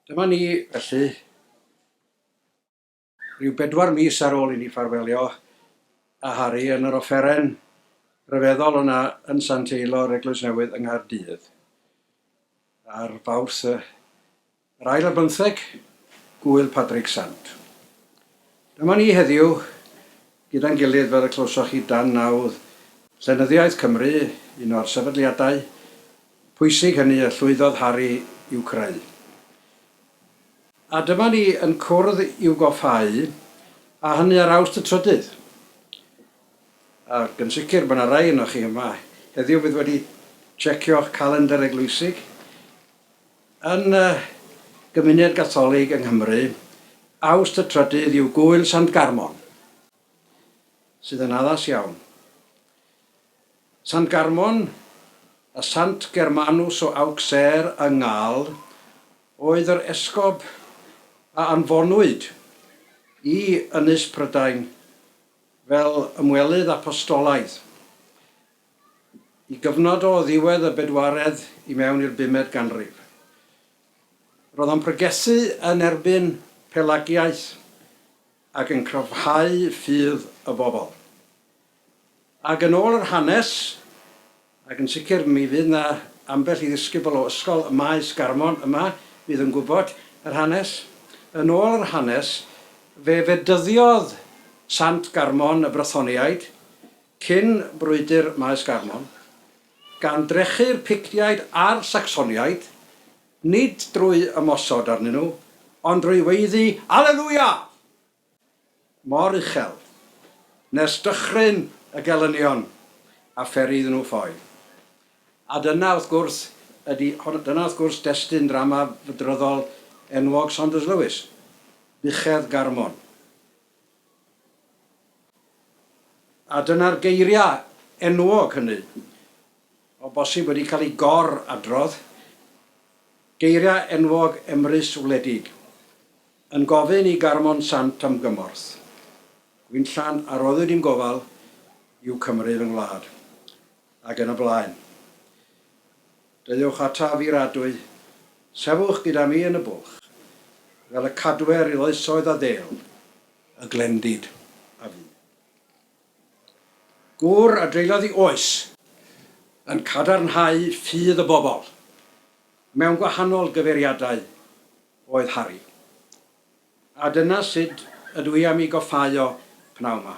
Dyma ni, felly, rhyw bedwar mis ar ôl i ni ffarwelio â Harri yn yr offeren ryfeddol yna yn Sant Teilo, yr Eglwys Newydd yng Nghaerdydd, ar Fawrth y yr ail ar bymtheg, Gŵyl Padrig Sant. Dyma ni heddiw, gyda'n gilydd fel y clywsoch chi dan nawdd Llenyddiaeth Cymru, un o'r sefydliadau pwysig hynny y llwyddodd Harri i'w creu. A dyma ni yn cwrdd i'w goffáu, a hynny ar Awst y trydydd. Ac yn sicr mae yna rai ynoch chi yma heddiw fydd wedi checio'ch calendr eglwysig. Yn y gymuned Gatholig yng Nghymru, Awst y trydydd yw Gŵyl Sant Garmon, sydd yn addas iawn. Sant Garmon a Sant Germanus o Auxerre yng Ngâl oedd yr esgob a anfonwyd i Ynys Prydain fel ymwelydd apostolaidd. I gyfnod o ddiwedd y bedwaredd i mewn i'r bumed ganrif. Roedd o'n pregethu yn erbyn Pelagiaeth ac yn cryfhau ffydd y bobl. Ac yn ôl yr hanes, ac yn sicr mi fydd 'na ambell i ddisgybl o ysgol y Maes Garmon yma fydd yn gwybod yr hanes, yn ôl yr hanes, fe fedyddiodd Sant Garmon y Brythoniaid Cyn brwydr Maes Garmon, gan drechu'r Pictiaid a'r Sacsoniaid, nid drwy ymosod arnyn nhw, ond drwy weiddi 'Aleluia! Mor uchel, nes dychryn y gelynion a pheri iddyn nhw ffoi. A dyna, wrth gwrs, ydi, dyna wrth gwrs destun drama fydryddol enwog Saunders Lewis, Buchedd Garmon. A dyna'r geiriau enwog hynny, o bosib wedi cael eu gor-adrodd, geiriau enwog Emrys Wledig, yn gofyn i Garmon Sant am gymorth. Gwinllan a roddwyd i'm gofal yw Cymru fy ngwlad. Ac yn y blaen. Deuwch ataf i'r adwy, sefwch gyda mi yn y bwlch, fel y cadwer i'r oesoedd a ddêl, y glendid a fu. Gŵr a dreuliodd ei oes yn cadarnhau ffydd y bobl mewn gwahanol gyfeiriadau oedd Harri. A dyna sut ydw i am ei goffáu o pnawn 'ma.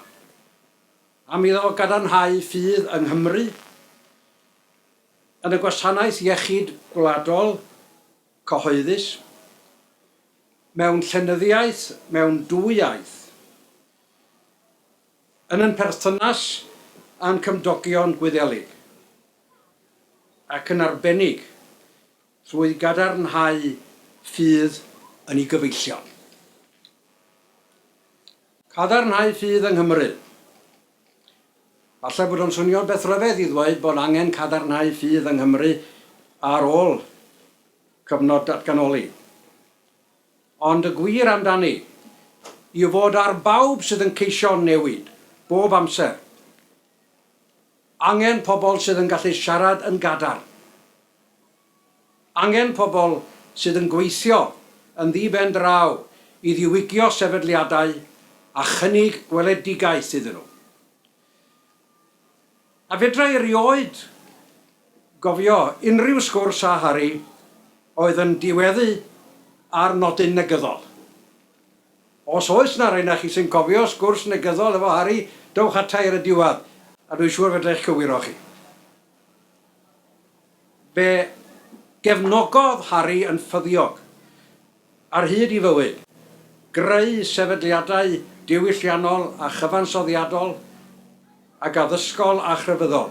Am iddo gadarnhau ffydd yng Nghymru, yn y gwasanaeth iechyd gwladol cyhoeddus, mewn llenyddiaeth mewn dwy iaith, yn yn perthynas â'n cymdogion Gwyddelig, ac yn arbennig trwy gadarnhau ffydd yn ei gyfeillion. Cadarnhau ffydd yng Nghymru. Falle bod o'n swnio'n beth rhyfedd i ddweud bod angen cadarnhau ffydd yng Nghymru ar ôl cyfnod datganoli. Ond y gwir amdani yw fod ar bawb sydd yn ceisio newid, bob amser, angen pobl sydd yn gallu siarad yn gadarn. Angen pobl sydd yn gweithio yn ddi-ben-draw i ddiwygio sefydliadau a chynnig gweledigaeth iddyn nhw. A fedra i erioed gofio unrhyw sgwrs â Harri oedd yn diweddu ar nodyn negyddol. Os oes 'na rai 'na chi sy'n cofio sgwrs negyddol efo Harri, dowch ata i ar y diwedd, a dwi'n siŵr fedra i'ch cywiro chi. Fe gefnogodd Harri yn ffyddiog, ar hyd ei fywyd, greu sefydliadau diwylliannol a chyfansoddiadol ac addysgol a chrefyddol,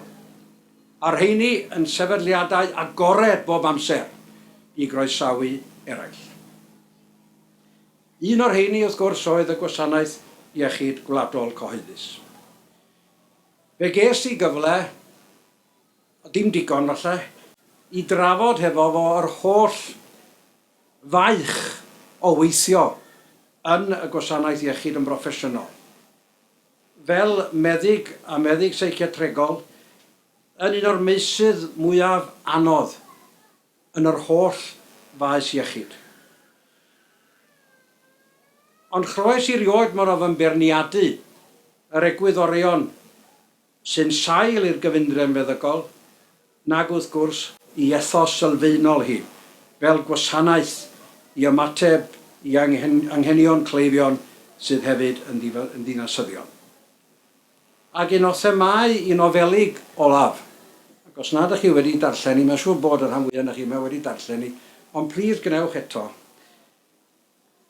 a'r rheini yn sefydliadau agored bob amser i groesawu eraill. Un o'r rheini, wrth gwrs, oedd y Gwasanaeth Iechyd Gwladol Cyhoeddus. Fe ges i gyfle, dim digon falle, i drafod hefo fo yr holl faich o weithio yn y gwasanaeth iechyd yn broffesiynol, fel meddyg a meddyg seiciatregol, yn un o'r meysydd mwyaf anodd yn yr holl faes iechyd. Ond chlywais i rioed mono fy mbeirniadu yr egwyddorion sy'n sail i'r gyfundrefn feddygol, nag wrth gwrs i ethos sylfaenol hi, fel gwasanaeth i ymateb i anghenion cleifion sydd hefyd yn ddinasyddion. Ac un o themâu i nofelig olaf, ac os nad ych chi wedi darllen hi, mae'n siŵr bod y rhan fwyaf ohonoch chi yma wedi darllen hi, ond plîs gwnewch eto,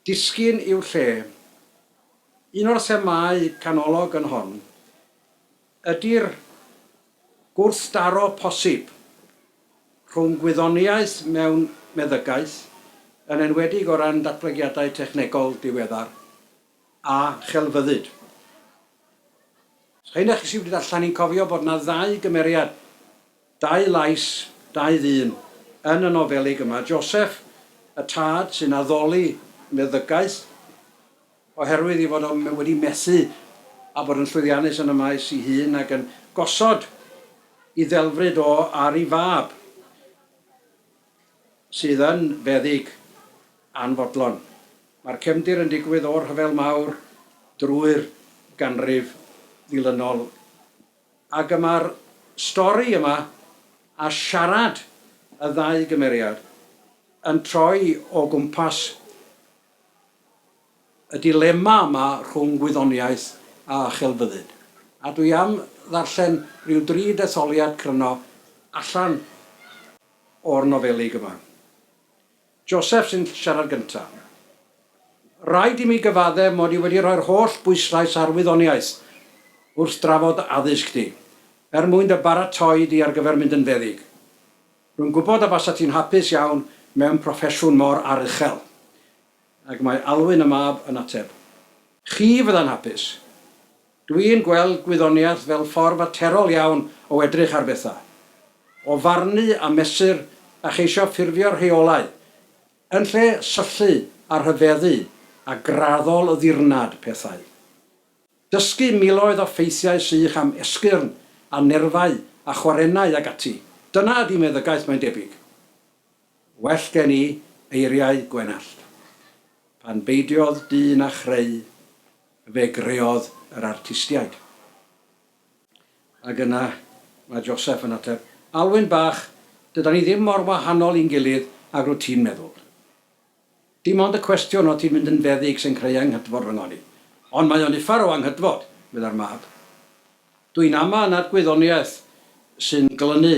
Disgyn i'w lle. Un o'r themâu canolog yn hon ydi'r gwrthdaro posib rhwng gwyddoniaeth mewn meddygaeth, yn enwedig o ran datblygiadau technegol diweddar, a chelfyddyd. Rheina chi sydd wedi darllen hi'n cofio bod 'na ddau gymeriad, dau lais, dau ddyn, yn y nofelig yma, Joseph, y tad sy'n addoli meddygaeth, oherwydd ei fod o wedi methu â bod yn llwyddiannus yn y maes ei hun ac yn gosod ei ddelfryd o ar ei fab. sydd yn feddyg anfodlon. Mae'r cefndir yn digwydd o'r Rhyfel Mawr drwy'r ganrif ddilynol ac y mae'r stori yma a siarad y ddau gymeriad yn troi o gwmpas y dilema yma rhwng gwyddoniaeth a chelfyddyd. A dwi am ddarllen rhyw dri detholiad cryno allan o'r nofelig yma. Joseph sy'n siarad gynta. Rhaid i mi gyfaddef mod i wedi rhoi'r holl bwyslais ar wyddoniaeth wrth drafod addysg di, er mwyn dy baratoi di ar gyfer mynd yn feddyg. Rwy'n gwybod y basa ti'n hapus iawn mewn proffesiwn mor aruchel. Ac mae Alwyn y mab yn ateb. Chi fydda'n hapus. Dwi'n gweld gwyddoniaeth fel ffordd faterol iawn o edrych ar bethau. O farnu a mesur a cheisio ffurfio rheolau, yn lle syllu a rhyfeddu a graddol ddirnad pethau. Dysgu miloedd o ffeithiau sych am esgyrn a nerfau a chwarennau ag ati, dyna ydi meddygaeth mae'n debyg. Well gen i eiriau Gwenallt. Pan beidiodd dyn â chreu, fe greodd yr artistiaid. Ac yna mae Joseph yn ateb, Alwyn bach, dydan ni ddim mor wahanol i'n gilydd ag rwyt ti'n meddwl. Dim ond y cwestiwn o ti'n mynd yn feddyg sy'n creu anghydfod rhyngon ni. Ond mae o'n uffar o anghydfod, meddai'r mab. Dwi'n ama nad gwyddoniaeth sy'n glynu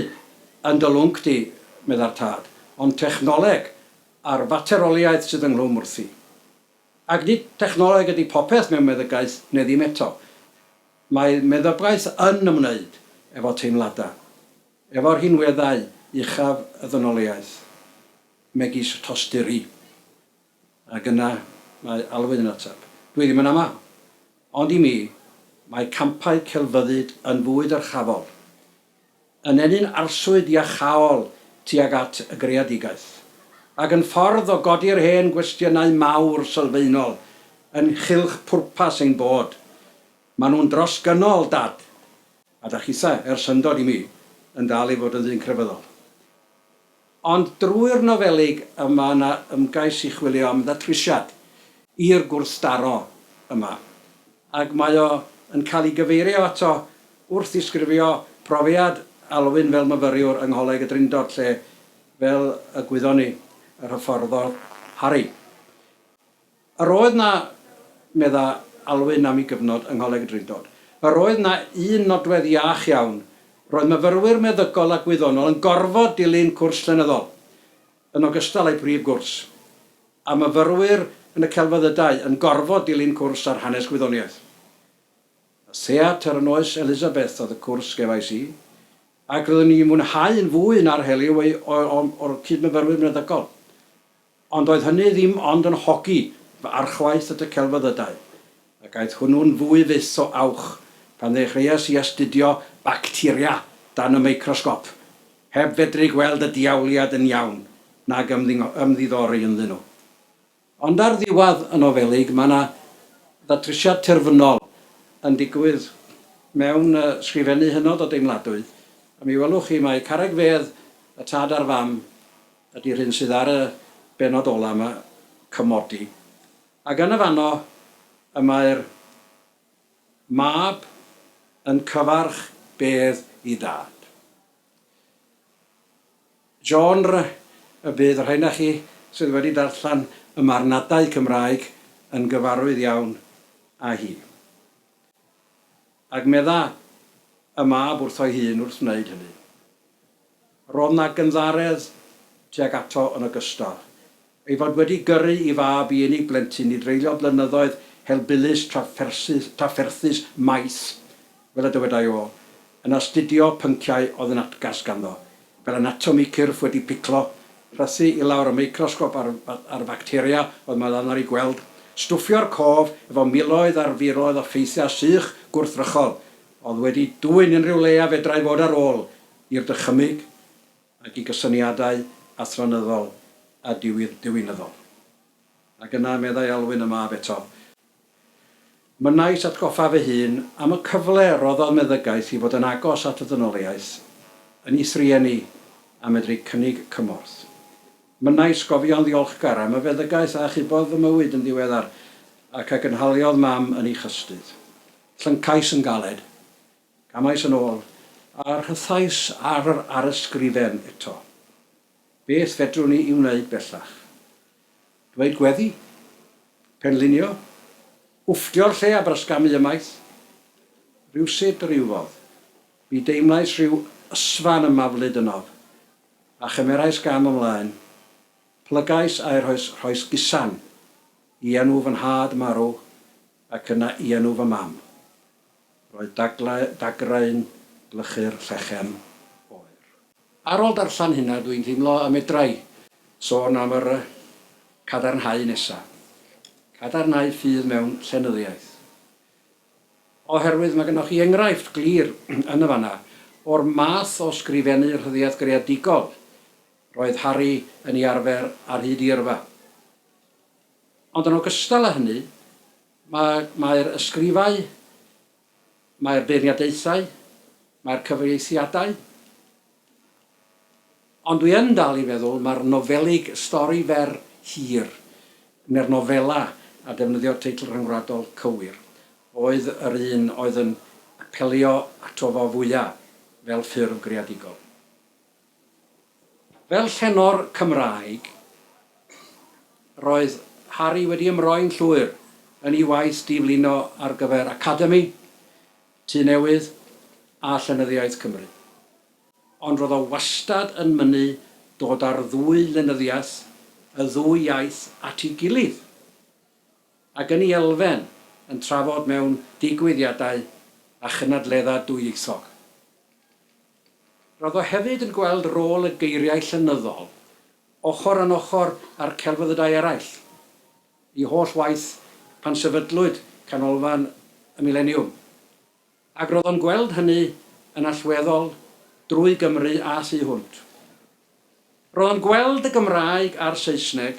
yn dy lwnc di, meddai'r tad, ond technoleg a'r fateroliaeth sydd ynghlwm wrthi. Ac nid technoleg ydi popeth mewn meddygaeth, neu ddim eto. Mae meddygaeth yn ymwneud efo teimladau, efo rhinweddau uchaf y ddynoliaeth, megis tosturi. Ac yna mae Alwyn yn ateb, Dwi ddim yn amau. Ond i mi, mae campau celfyddyd yn fwy dyrchafol, yn ennyn arswyd iachaol tuag at y greadigaeth, ac yn ffordd o godi'r hen gwestiynau mawr sylfaenol ynghylch pwrpas ein bod. Maen nhw'n drosgynnol, Dad! A da chitha, er syndod i mi, yn dal i fod yn ddyn crefyddol. Ond drwy'r nofelig y mae yna ymgais i chwilio am ddatrysiad i'r gwrthdaro yma, ac mae o yn cael ei gyfeirio ato wrth ddisgrifio profiad Alwyn fel myfyriwr yng Ngholeg y Drindod lle, fel y gwyddon ni, yr hyfforddodd Harri. Yr oedd 'na, medda Alwyn am ei gyfnod yng Ngholeg y Drindod, yr oedd 'na un nodwedd iach iawn, roedd myfyrwyr meddygol a gwyddonol yn gorfod dilyn cwrs llenyddol, yn ogystal â'u prif gwrs, a myfyrwyr yn y celfyddydau yn gorfod dilyn cwrs ar hanes gwyddoniaeth. Y theatr yn oes Elizabeth oedd y cwrs gefais i, ac roeddwn i'n mwynhau'n fwy na'r helyw o'r cyd-myfyrwyr meddygol. Ond oedd hynny ddim ond yn hogi fy archwaeth at y celfyddydau, ac aeth hwnnw'n fwy fyth o awch pan ddechreuais i astudio bacteria dan y meicrosgop, heb fedru gweld y diawliad yn iawn nag ymddiddori ynddyn nhw. Ond ar ddiwedd y nofelig mae 'na ddatrysiad terfynol yn digwydd mewn sgrifennu hynod o deimladwy, a mi welwch chi mai carreg fedd y tad a'r fam ydi'r hyn sydd ar y bennod ola' yma, cymodi. Ac yn y fanno, y mae'r mab yn cyfarch bedd i dad. Genre y bydd y rhai 'na chi sydd wedi darllen y marwnadau Cymraeg yn gyfarwydd iawn â hi. Ac medda y mab wrtho'i hun wrth wneud hynny. Roedd 'na gynddaredd tuag ato yn ogystal. Ei fod wedi gyrru i fab i unig blentyn i dreulio blynyddoedd helbulus trafferthus maith, fel y dywedai o, yn astudio pynciau oedd yn atgas ganddo, fel anatomi cyrff wedi piclo, rhythu i lawr y meicrosgop ar ar facteria oedd maddau ar eu gweld, stwffio'r cof efo miloedd ar filoedd o ffeithiau sych gwrthrychol oedd wedi dwyn unrhyw le a fedrai fod ar ôl i'r dychymyg ac i gysyniadau athronyddol a diwinyddol. Ac yna, meddai Alwyn y mab eto, Mynnais atgoffa fy hun am y cyfle roddodd meddygaeth i fod yn agos at y ddynoliaeth, yn ei thrueni, a medru cynnig cymorth. Mynnais gofio'n ddiolchgar am y feddygaeth a achubodd fy mywyd yn ddiweddar ac a gynhaliodd mam yn ei chystudd. Llyncais yn galed, Camais yn ôl, a rhythais ar yr arysgrifen eto. Beth fedrwn i 'i wneud bellach? Dweud gweddi? Penlinio? Wfftio'r lle a brasgamu ymaith? Rywsut, rywfodd, mi deimlais rhyw ysfa'n ymaflyd ynof, a chymerais gam ymlaen, plygais a'i rhoes rhoes gusan i enw fy nhad marw ac yna i enw fy mam. Roedd dagrau'n gwlychu'r llechen oer. Ar ôl darllen hynna dwi'n teimlo y medrai sôn am yr cadarnhau nesa. Cadarnhau ffydd mewn llenyddiaeth. Oherwydd mae gynnoch chi enghraifft glir yn y fanna o'r math o sgrifennu rhyddiaith greadigol roedd Harri yn ei arfer ar hyd ei yrfa. Ond yn ogystal â hynny, Mae, mae'r ysgrifau, mae'r beirniadaethau, mae'r cyfieithiadau. Ond dwi yn dal i feddwl mae'r nofelig stori fer hir, neu'r nofela, a defnyddio'r teitl rhyngwladol cywir, oedd yr un oedd yn apelio ato fo fwya' fel ffurf greadigol. Fel llenor Cymraeg, roedd Harri wedi ymroi'n llwyr yn ei waith diflino ar gyfer Academi, Tŷ Newydd a Llenyddiaeth Cymru. Ond roedd o wastad yn mynnu dod â'r ddwy lenyddiaeth, y ddwy iaith, at ei gilydd, ac yn ei elfen yn trafod mewn digwyddiadau a chynadleddau dwyieithog. Roedd o hefyd yn gweld rôl y geiriau llenyddol, ochr yn ochr â'r celfyddydau eraill, i holl waith pan sefydlwyd Canolfan y Mileniwm, ac roedd o'n gweld hynny yn allweddol drwy Gymru a thu hwnt. Roedd o'n gweld y Gymraeg a'r Saesneg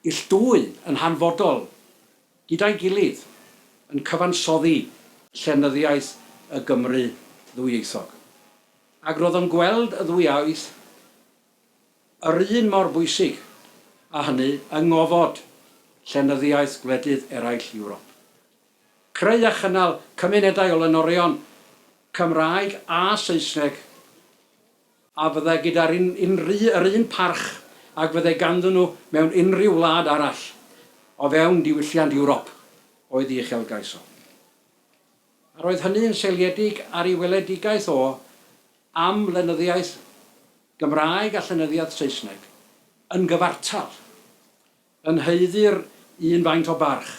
ill dwy yn hanfodol gyda'i gilydd yn cyfansoddi llenyddiaeth y Gymru ddwyieithog. Ac roedd o'n gweld y ddwy iaith yr un mor bwysig â hynny yng ngofod llenyddiaeth gwledydd eraill Ewrop. Creu a chynnal cymunedau o lenorion Cymraeg a Saesneg a fyddai gyda'r un unrhy yr un parch ag fyddai ganddyn nhw mewn unrhyw wlad arall o fewn diwylliant Ewrop, oedd ei uchelgais o. A roedd hynny yn seiliedig ar ei weledigaeth o am lenyddiaeth Gymraeg a llenyddiaeth Saesneg yn gyfartal, yn haeddu'r un faint o barch,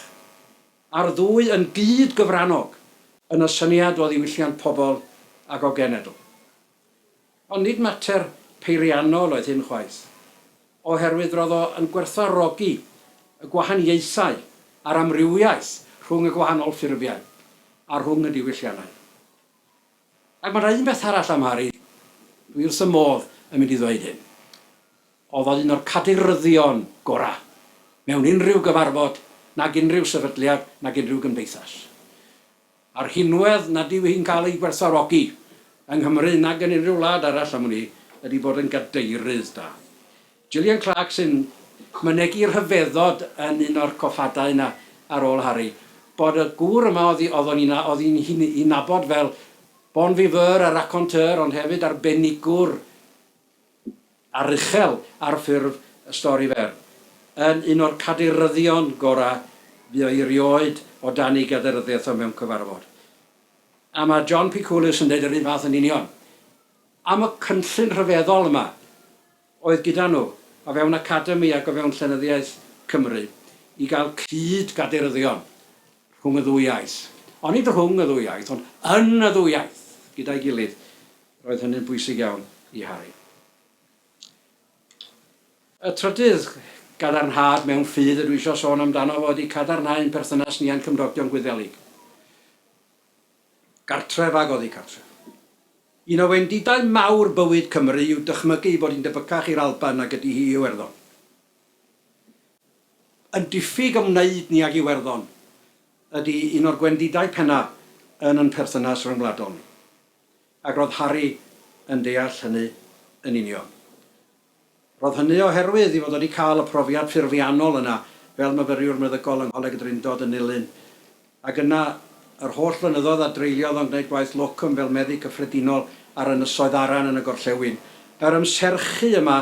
a'r ddwy yn gyd-gyfrannog yn y syniad o ddiwylliant pobl ac o genedl. Ond nid mater peiriannol oedd hyn chwaith, oherwydd roedd o yn gwerthfawrogi y gwahaniaethau a'r amrywiaeth rhwng y gwahanol ffurfiau a rhwng y diwylliannau. Ac mae 'na un beth arall am Harri, dwi wrth fy modd yn mynd i ddweud hyn, oedd o un o'r cadeiryddion gorau mewn unrhyw gyfarfod nag unrhyw sefydliad nag unrhyw gymdeithas. A'r rhinwedd nad yw hi'n cael ei gwerthfawrogi yng Nghymru nag yn unrhyw wlad arall am wn i, ydy bod yn gadeirydd da. Gillian Clarke sy'n mynegi rhyfeddod yn un o'r coffadau yna. ar ôl Harri, bod y gŵr yma oedd oeddwn i'n oedd i'n i nabod fel bon viveur a raconteur ond hefyd arbenigwr aruchel ar ffurf y stori fer, yn un o'r cadeiryddion gorau fuo i rioed o dan ei gadeiryddiaeth o mewn cyfarfod. A mae John Pikoulis yn deud yr un fath yn union am y cynllun rhyfeddol yma oedd gyda nhw o fewn Academi ac o fewn Llenyddiaeth Cymru i gael cyd-gadeiryddion rhwng y ddwy iaith. Ond nid rhwng y ddwy iaith, ond yn y ddwy iaith, gyda'i gilydd. Roedd hynny'n bwysig iawn i Harri. Y trydydd gadarnhad mewn ffydd ydw i eisiau sôn amdano fo ydy cadarnhau'n perthynas ni â'n cymdogion Gwyddelig. Gartref ag oddi cartref. Un o wendidau mawr bywyd Cymru yw dychmygu ei bod hi'n debycach i'r Alban nag ydy hi i Iwerddon. Yn diffyg ymwneud ni ag Iwerddon ydy un o'r gwendidau penna yn yn perthynas ryngwladol ni. Ac roedd Harri yn deall hynny yn union. Roedd hynny oherwydd ei fod wedi cael y profiad ffurfiannol yna fel myfyriwr meddygol yng Ngholeg y Drindod yn Nulyn, ac yna yr holl flynyddoedd a dreuliodd o'n gwneud gwaith locum fel meddyg cyffredinol ar Ynysoedd Aran yn y gorllewin. Yr ymserchu yma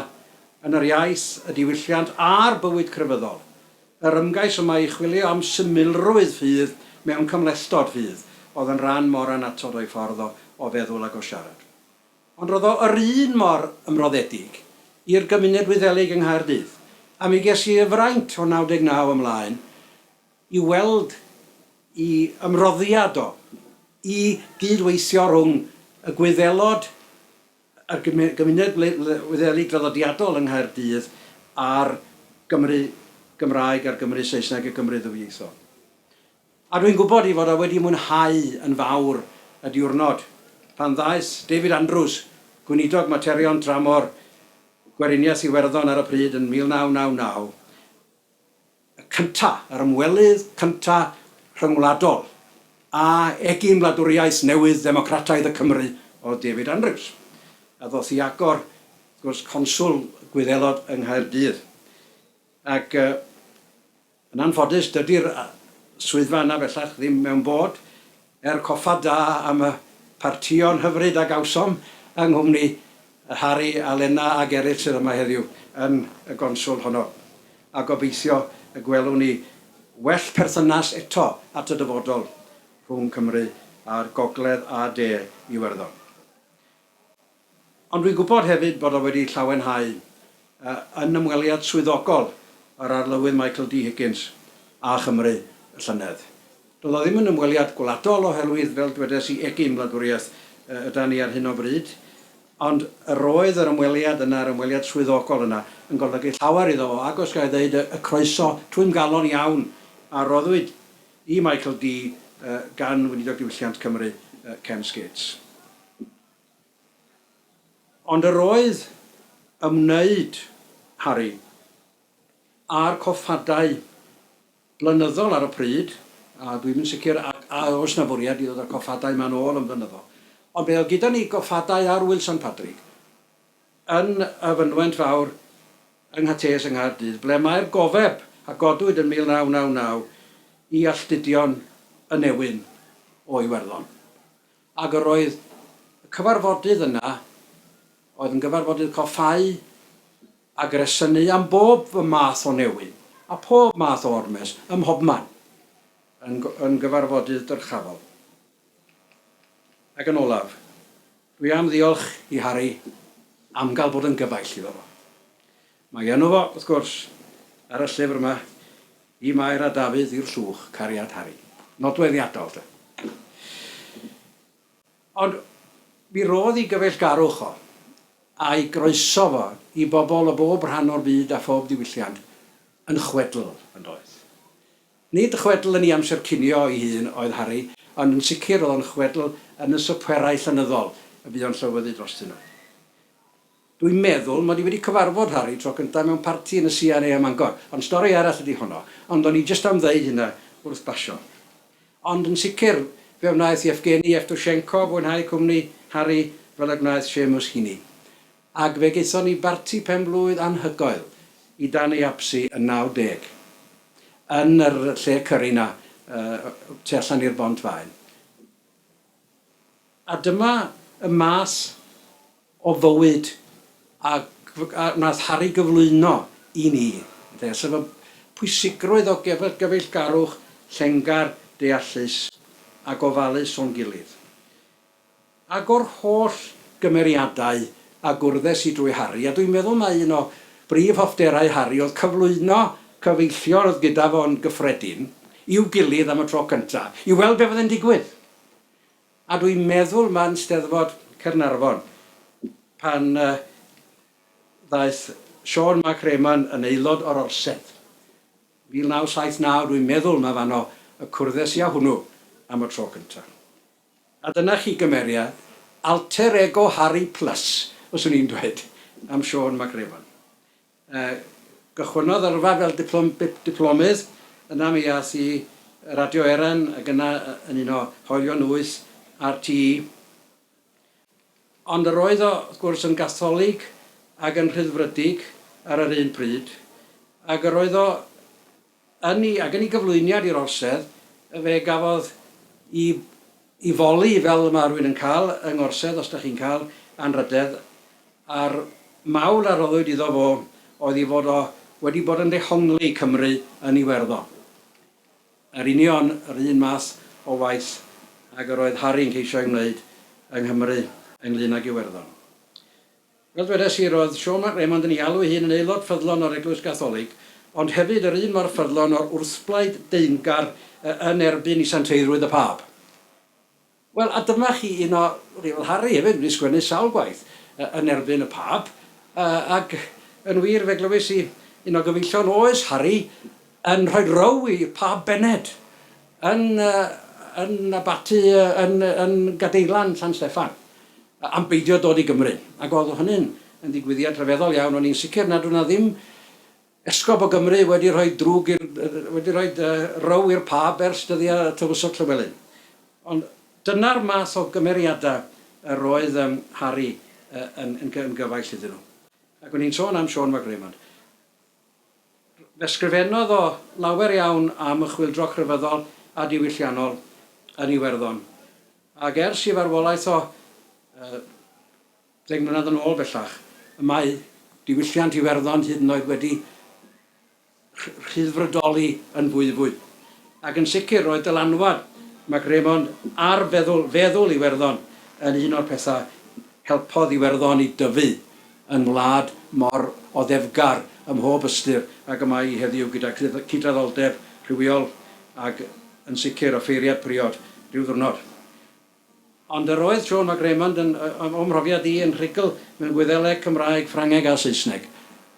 yn yr iaith, y diwylliant a'r bywyd crefyddol. Yr ymgais yma i chwilio am symlrwydd ffydd mewn cymhlethdod ffydd oedd yn rhan mor annatod o'i ffordd o o feddwl ac o siarad. Ond roedd o yr un mor ymroddedig i'r gymuned Wyddelig yng Nghaerdydd, a mi ges i y fraint o 99 ymlaen i weld i ymroddiad o i gyd-weithio rhwng y Gwyddelod, y gymuned Wyddelig draddodiadol yng Nghaerdydd a'r Gymru Gymraeg a'r Gymru Saesneg, y Gymru ddwyieithog. A dwi'n gwybod ei fod o wedi mwynhau yn fawr y diwrnod pan ddaeth David Andrews, Gweinidog Materion Tramor Gweriniaeth Iwerddon ar y pryd yn 1999, y cynta', yr ymwelydd cynta' rhyngwladol a egin wladwriaeth newydd ddemocrataidd y Cymry oedd David Andrews, a ddoth i agor, wrth gwrs, conswl Gwyddelod yng Nghaerdydd. Ac Yn anffodus, dydi'r swyddfa yna bellach ddim mewn bod, er coffa da am y partïon hyfryd a gawsom yng nghwmni Harri a Lena ag eraill sydd yma heddiw yn y gonswl honno. A gobeithio y gwelwn ni well perthynas eto at y dyfodol rhwng Cymru a'r Gogledd a De Iwerddon. Ond dwi'n gwybod hefyd bod o wedi llawenhau yn ymweliad swyddogol yr Arlywydd Michael D Higgins â Chymru y llynedd. Doedd o ddim yn ymweliad gwladol oherwydd, fel dwedes i, egin wladwriaeth ydan ni ar hyn o bryd, ond yr oedd yr ymweliad yna, yr ymweliad swyddogol yna, yn golygu llawer iddo fo, ac os ga i ddeud, y croeso twymgalon iawn a roddwyd i Michael D gan Weinidog Diwylliant Cymru, Ken Skates. Ond yr oedd ymwneud Harri â'r coffadau blynyddol ar y pryd, a dwi'm yn sicr a a oes 'na fwriad i ddod â'r coffadau 'ma'n ôl yn flynyddol, ond be oedd gyda ni goffadau ar Ŵyl San Padrig yn y fynwent fawr yng Nghatees yng Nghaerdydd, ble mae'r gofeb a godwyd yn 1999 i alltudion y newyn o Iwerddon. Ac yr oedd y cyfarfodydd yna, oedd yn gyfarfodydd coffáu a gresynu am bob math o newyn, a phob math o ormes, ym mhobman, yn, yn gyfarfodydd dyrchafol. Ac yn olaf, dwi am ddiolch i Harri am gael bod yn gyfaill iddo fo. Mae enw fo, wrth gwrs, ar y llyfr yma, I Mair a Dafydd i'r llwch, Cariad Harri. Nodweddiadol, de. Ond mi rodd 'i gyfeillgarwch o, a'i groeso fo i bobl o bob rhan o'r byd a phob diwylliant, yn chwedl, yn doedd. Nid chwedl yn 'i amser cinio 'i hun oedd Harri, ond yn sicr roedd o'n chwedl yn y sypwerau llenyddol y buon llywyddu drostyn nhw. Dwi'n meddwl mod i wedi cyfarfod Harri tro cynta mewn parti yn y CNA ym Mangor, ond stori arall ydi honno, ond o'n i jyst am ddeud hynna wrth basio. Ond yn sicr, fe wnaeth Yevgeny Yevtushenko fwynhau cwmni Harri fel y gwnaeth Seamus Heaney. Ac fe gaethon ni barti pen-blwydd anhygoel i Danny Apsey yn 90. yn yr lle cyri 'na tu allan i'r Bont Faen. A dyma y math o fywyd a a wnaeth Harri gyflwyno i ni, ynte, sef y pwysigrwydd o gyfeillgarwch llengar, deallus a gofalus o'n gilydd. Ac o'r holl gymeriadau a gwrddes i drwy Harri, a dwi'n meddwl mai un o brif hoffterau Harri oedd cyflwyno cyfeillion oedd gyda fo'n gyffredin i'w gilydd am y tro cyntaf, i weld be fydde'n digwydd. A dwi'n meddwl ma' yn Steddfod Caernarfon, pan ddaeth Siôn Mark Raymond yn aelod o'r Orsedd, 1979 dwi'n meddwl ma' fanno y cwrddes i â hwnnw am y tro cyntaf. A dyna chi gymeriad, alter ego Harri Plus, fyswn i'n dweud, am Siôn Mark Raymond. Gychwynnodd yrfa fel diplomydd, yna mi aeth i Radio Éireann ac yna yn un o hoelion wyth RTE. Ond yr oedd o, wrth gwrs, yn Gatholig ac yn Rhyddfrydig ar yr un pryd, ac yr oedd o Yn ei, ac yn ei gyflwyniad i'r Orsedd, fe gafodd 'i 'i foli fel mae rhywun yn cael yng Ngorsedd os dach chi'n cael anrhydedd, a'r mawl a roddwyd iddo fo oedd ei fod o wedi bod yn dehongli Cymru yn Iwerddon. Yr union yr un math o waith ag yr oedd Harri'n ceisio ei wneud yng Nghymru ynglŷn ag Iwerddon. Fel dwedes i, roedd Siôn Mark Raymond yn ei alw ei hun yn aelod ffyddlon o'r Eglwys Gatholig, ond hefyd yr un mor ffyddlon o'r wrthblaid deyrngar yn erbyn i santeiddrwydd y Pab. Wel, a dyma chi un o, fel Harri hefyd, wedi sgwennu sawl gwaith yn erbyn y Pab, ac yn wir fe glywis i un o gyfeillion oes Harri yn rhoi row i'r Pab Bened yn yn abaty yn yn Gadeirlan San Steffan. am beidio dod i Gymru, ac oedd hynny'n yn ddigwyddiad rhyfeddol iawn, o'n i'n sicr nad oedd 'na ddim esgob o Gymru wedi rhoi drwg i'r, wedi rhoi row i'r Pab ers dyddiau y Tywysog Llywelyn. Ond dyna'r math o gymeriadau yr oedd Harri yn yn gyfaill iddyn nhw. Ac o'n i'n sôn am Siôn MacRaymond. Fe sgrifennodd o lawer iawn am y chwyldro crefyddol a diwylliannol yn Iwerddon, ac ers i farwolaeth o, 10 mlynedd yn ôl bellach, y mae diwylliant Iwerddon hyd yn oed wedi rhyddfrydoli yn fwyfwy. Ac yn sicr roedd dylanwad Mac Raymond ar feddwl feddwl Iwerddon yn un o'r pethau helpodd Iwerddon i dyfu yn wlad mor oddefgar ym mhob ystyr ag y mae hi heddiw gyda cydraddoldeb rhywiol ac yn sicr offeiriad priod rhyw ddwrnod. Ond yr oedd Siôn Mac Raymond yn, o'm mhrofiad i, yn rhugl mewn Gwyddeleg, Cymraeg, Ffrangeg a Saesneg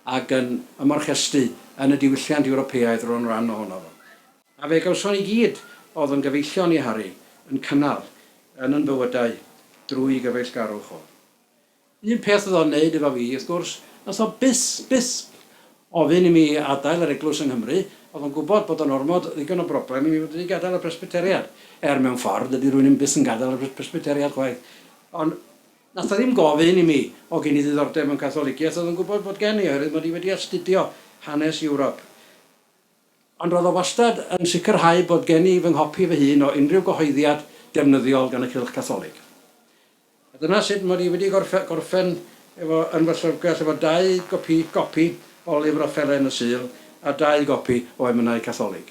ac yn ymorchestu yn y diwylliant Ewropeaidd ro'n ran ohono fo. A fe gawson ni gyd oedd yn gyfeillion i Harri yn cynnal yn yn bywydau drwy gyfeillgarwch o. Un peth oedd o'n neud efo fi, wrth gwrs, nath o byth, byth ofyn i mi adael yr eglwys yng Nghymru, oedd o'n gwybod bod o'n ormod, ddigon o broblem i mi fod wedi gadael y Presbyteriad. Er, mewn ffordd, dydy rhywun ddim byth yn gadael y Presbyteriad chwaith. Ond nath o ddim gofyn i mi o gen i ddiddordeb mewn Catholigiaeth, oedd o'n gwybod bod gen i, oherwydd mod i wedi astudio hanes Ewrop. Ond roedd o wastad yn sicrhau bod gen i fy nghopi fy hun o unrhyw gyhoeddiad defnyddiol gan y Cylch Catholig. A dyna sut mod i wedi gorffen efo yn fy llyfrgell efo dau gopi gopi o lyfr Offeren y Sul a dau gopi o Emynau Catholig.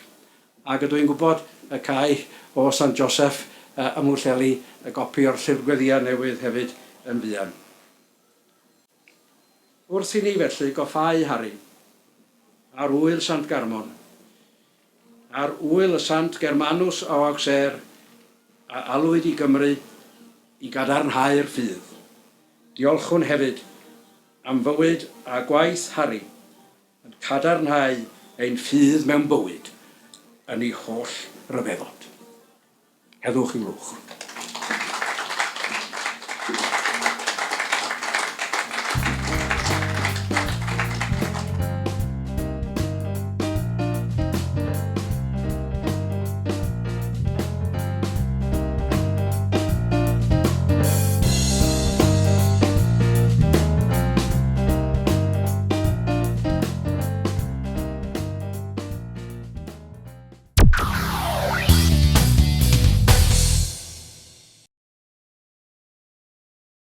Ac ydw i'n gwybod y cae o Sant Joseff ym Mhwllheli y gopi o'r Llyfr Gweddïau newydd hefyd yn fuan. Wrth i ni felly goffáu Harri ar ŵyl Sant Garmon, ar ŵyl y Sant Germanus o Auxerre a alwyd i Gymru i gadarnhau'r ffydd, diolchwn hefyd am fywyd a gwaith Harri yn cadarnhau ein ffydd mewn bywyd yn ei holl ryfeddod. Heddwch i'w lwch.